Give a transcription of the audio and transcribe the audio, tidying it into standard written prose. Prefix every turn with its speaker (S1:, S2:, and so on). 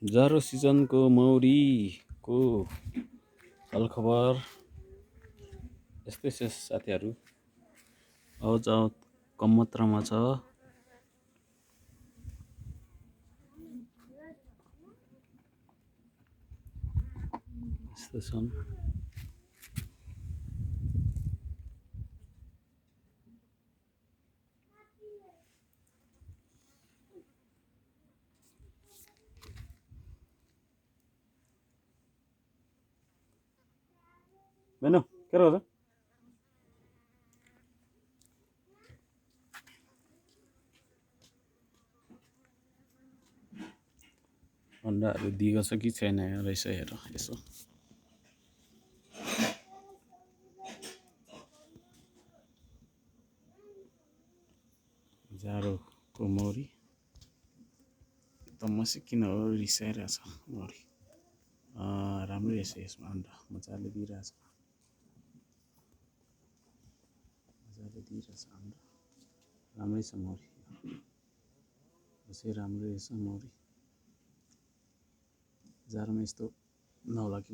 S1: जाडो सिजनको मौरीको हालखबर यस्तै छ साथीहरू। आवाज कम मात्रामा छ। यस्तो छन्। बेनु के रहेछ? अन्डाहरू दिएको छ कि छैन रहेछ हेर यसो। जाडोको मौरी एकदम मसी किन हो रिसाइरहेछ मौरी। राम्रै रहेछ यसमा अन्डा मजाले दिइरहेछ। अन्डा राम्रै छ मौरी। राम्रै रहेछ मौरी। जाडोमा यस्तो नहोला कि